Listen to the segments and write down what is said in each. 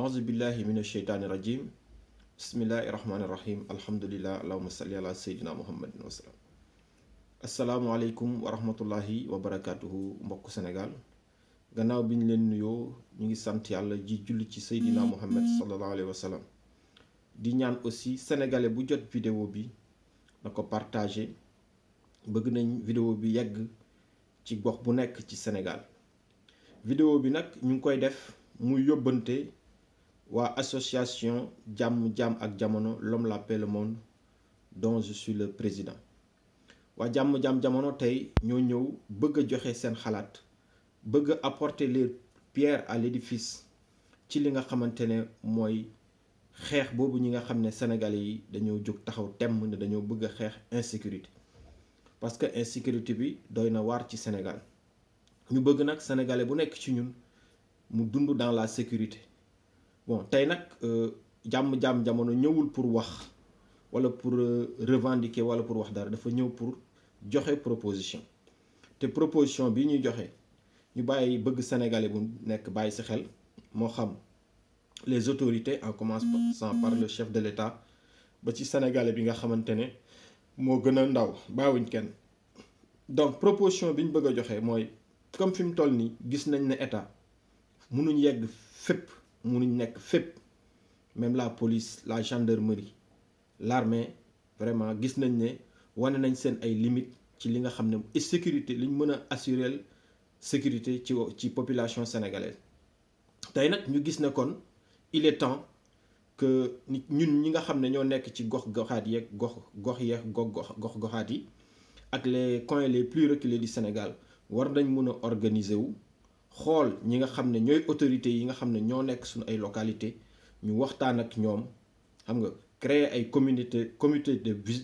auzu billahi mina sheytaani rajim bismillahi rahmaani rahim alhamdulillah allahumma salli ala seydina muhammadin wa salaam. asalaamualeykum wa rahmatullahi wa barakatuhu mbokk Sénégal gannaaw bi ñu leen nuyoo ñu ngi sant yàlla ji julli ci seydina muhammad sallallahu alayhi wa sallam. di ñaan aussi sénégalais bu jot vidéo bi na ko partagé. bëgg nañ vidéo bi yegg ci gox bu nekk ci Sénégal. vidéo bi nag ñu ngi koy def muy yóbbante waa association jàmm ak jamono l'homme la paix le monde dont je suis le président. waa jàmm jamono tey ñoo ñëw bëgg a joxe seen xalaat bëgg a apporter les pierres à l'édifice ci li nga xamante ne mooy xeex boobu ñi nga xam ne sénégalais yi dañoo jóg taxaw temm ne dañoo bëgg a xeex insécurité. parce que insécurité bi doy na waar ci Sénégal ñu bëgg nag sénégalais bu nekk ci ñun mu dund dans la sécurité. bon tey nag jàmm jamono ñëwul pour wax wala pour revendiquer wala pour wax dara, dafa ñëw pour joxe proposition. te proposition bi ñuy joxe ñu bàyyi bëgg sénégalais bu nekk bàyyi si xel moo xam les autorités en commençant par le chef de l'État ba ci sénégalais bi nga xamante ne moo gën a ndaw baawuñ kenn. donc proposition bi ñu bëgg a joxe mooy comme fi mu toll nii gis nañ ne état mënuñ yegg fépp, mënuñ nekk fépp. même la police, la gendarmerie, l'armée vraiment gis nañ ne wane nañ seen ay limites ci li nga xam ne sécurité liñ mën a assurer sécurité ci population sénégalaise. tey nag ñu gis ne kon il est temps que ñun ñi nga xam ne ñoo nekk ci gox-goxaat yeeg gox-goxaat yi ak les coins les plus reculés du Sénégal war nañ mën a organiser wu xool ñi nga xam ne ñooy autorités yi nga xam ne ñoo nekk suñu ay localité ñu waxtaan ak ñoom xam nga créer ay comité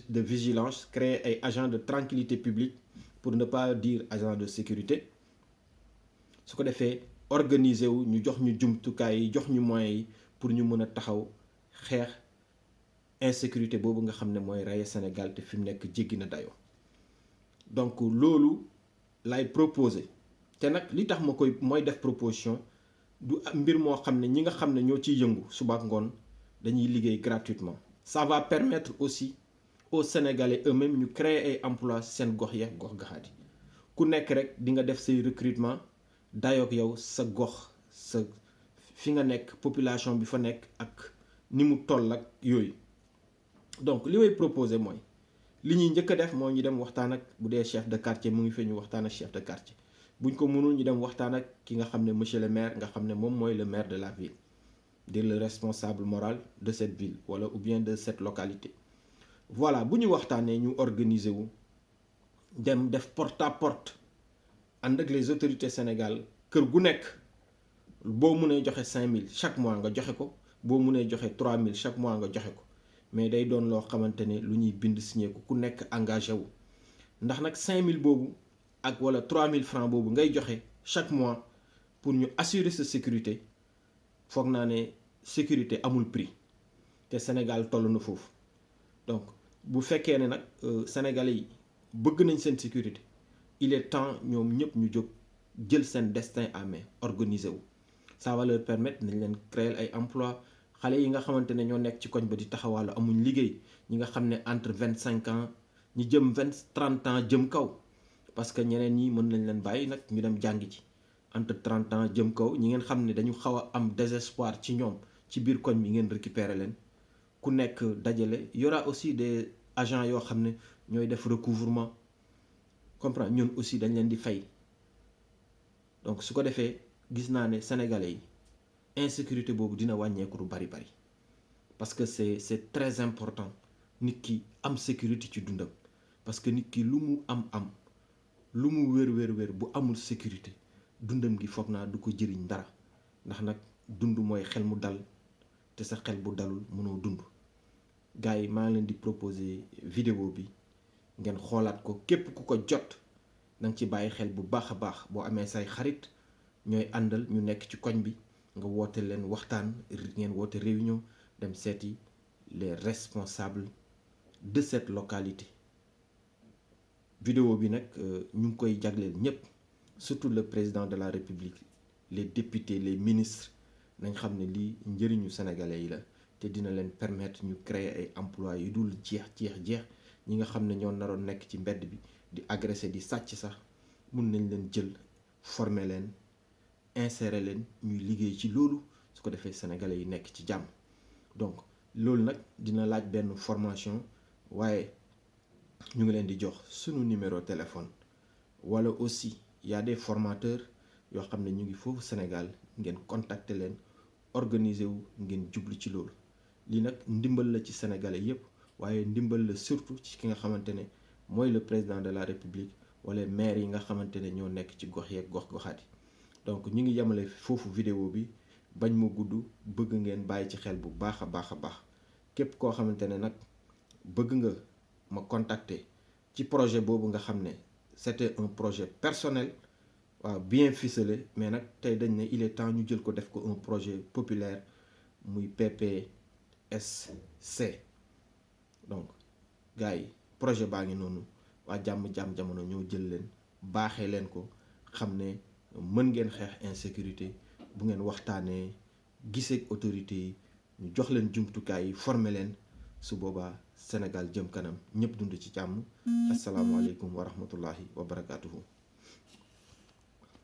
de vigilance, créer ay agents de tranquillité publique pour ne pas dire agents de sécurité. su ko defee organiser wu ñu jox ñu jumtukaay yi jox ñu moyens yi pour ñu mën a taxaw xeex insécurité boobu nga xam ne mooy rey Sénégal te fi mu nekk jéggi na dayoo. donc loolu lay proposer te nag li tax mooy def proposition du mbir moo xam ne ñi nga xam ne ñoo ciy yëngu suba ak ngoon dañuy liggéey gratuitement. ça va permettre aussi aux Sénégalais eux-mêmes ñu créer ay emplois seen gox yeeg gox gaxaat yi ku nekk rek di nga def say recrutement dayoog yow sa gox sa fi nga nekk population bi fa nekk ak ni mu toll ak yooyu. donc li may proposer mooy li ñuy njëkk a def moo ñu dem waxtaan ak bu dee chef de quartier mu ngi fi ñu waxtaan ak chef de quartier. buñ ko mënul ñu dem waxtaan ak ki nga xam ne monsieur le maire nga xam ne moom mooy le maire de la ville, di le responsable moral de cette ville wala ou bien de cette localité. voilà bu ñu waxtaanee ñu organiser wu dem def porte à porte ànd ak les autorités Sénégal kër gu nekk boo mënee joxe 5000 chaque mois nga joxe ko, boo mënee joxe 3000 chaque mois nga joxe ko, mais day doon loo xamante ne lu ñuy bind signé ko ku nekk engagé wu. ndax nag 5000 boobu ak wala 3000 francs boobu ngay joxe chaque mois pour ñu assurer sa sécurité foog naa ne sécurité amul prix te Sénégal toll na foofu. donc bu fekkee ne nag sénégalais yi bëgg nañ seen sécurité il est temps ñoom ñëpp ñu jóg jël seen destin à main organiser wu. ça va leur permettre nañ leen créer ay emploi xale yi nga xamante ne ñoo nekk ci koñ ba di taxawaalu amuñ liggéey, ñi nga xam ne entre 25 ans ñi jëm 30 ans jëm kaw. parce que ñeneen ñi mën nañ leen bàyyi nag ñu dem jàngi ci entre 30 ans jëm kaw ñi ngeen xam ne dañu xaw a am désespoir ci ñoom ci biir koñ bi ngeen récupérer leen ku nekk dajale. y aura aussi des agents yoo xam ne ñooy def recouvrement comprendre ñun aussi dañ leen di fay. donc su ko defee gis naa ne sénégalais yi insécurité boobu dina wàññeeku lu bari parce que c'est très important nit ki am sécurité ci dundam parce que nit ki lu mu am lu mu wér bu amul sécurité dundam gi foog naa du ko jëriñ dara. ndax nag dund mooy xel mu dal te sa xel bu dalul mënoo dund. gars yi maa ngi leen di proposer vidéo bi ngeen xoolaat ko, képp ku ko jot na nga ci bàyyi xel bu baax a baax. boo amee say xarit ñooy àndal ñu nekk ci koñ bi nga woote leen waxtaan, ngeen woote réunion dem seeti les responsables de cette localité. vidéo bi nag ñu ngi koy jagleel ñëpp, surtout le président de la République, les députés, les ministres, nañ xam ne lii njëriñu sénégalais yi la te dina leen permettre ñu créer ay emplois yu dul jeex ñi nga xam ne ñoo naroon nekk ci mbedd bi di agresser di sàcc sax mun nañ leen jël former leen insérer leen ñuy liggéey ci loolu su ko defee sénégalais yi nekk ci jàmm. Donc loolu nag dina laaj benn formation waaye ñu ngi leen di jox sunu numéro téléphone wala aussi y a des formateurs yoo xam ne ñu ngi foofu Sénégal ngeen contacter leen organiser wu ngeen jublu ci loolu. lii nag ndimbal la ci sénégalais yépp waaye ndimbal la surtout ci ki nga xamante ne mooy le président de la république wala maire yi nga xamante ne ñoo nekk ci gox yeeg gox-goxaat yi. Donc ñu ngi yemale foofu vidéo bi bañ ma gudd, bëgg ngeen bàyyi ci xel bu baax a baax képp koo xamante ne nag bëgg nga ma contacter ci projet boobu nga xam ne c'était un projet personnel waaw bien ficelé, mais nag tey dañ ne il est temps ñu jël ko def ko un projet populaire muy PPSC. Donc gars yi projet baa ngi noonu waa jàmm jamono ñoo jël leen baaxee leen ko xam ne mën ngeen xeex insécurité bu ngeen waxtaanee gisee ak autorité yi ñu jox leen jumtukaay yi former leen su boobaa Sénégal jëm kanam ñëpp dund ci jàmm. Asalaamaaleykum wa rahmatullahi wa barakaatuhu.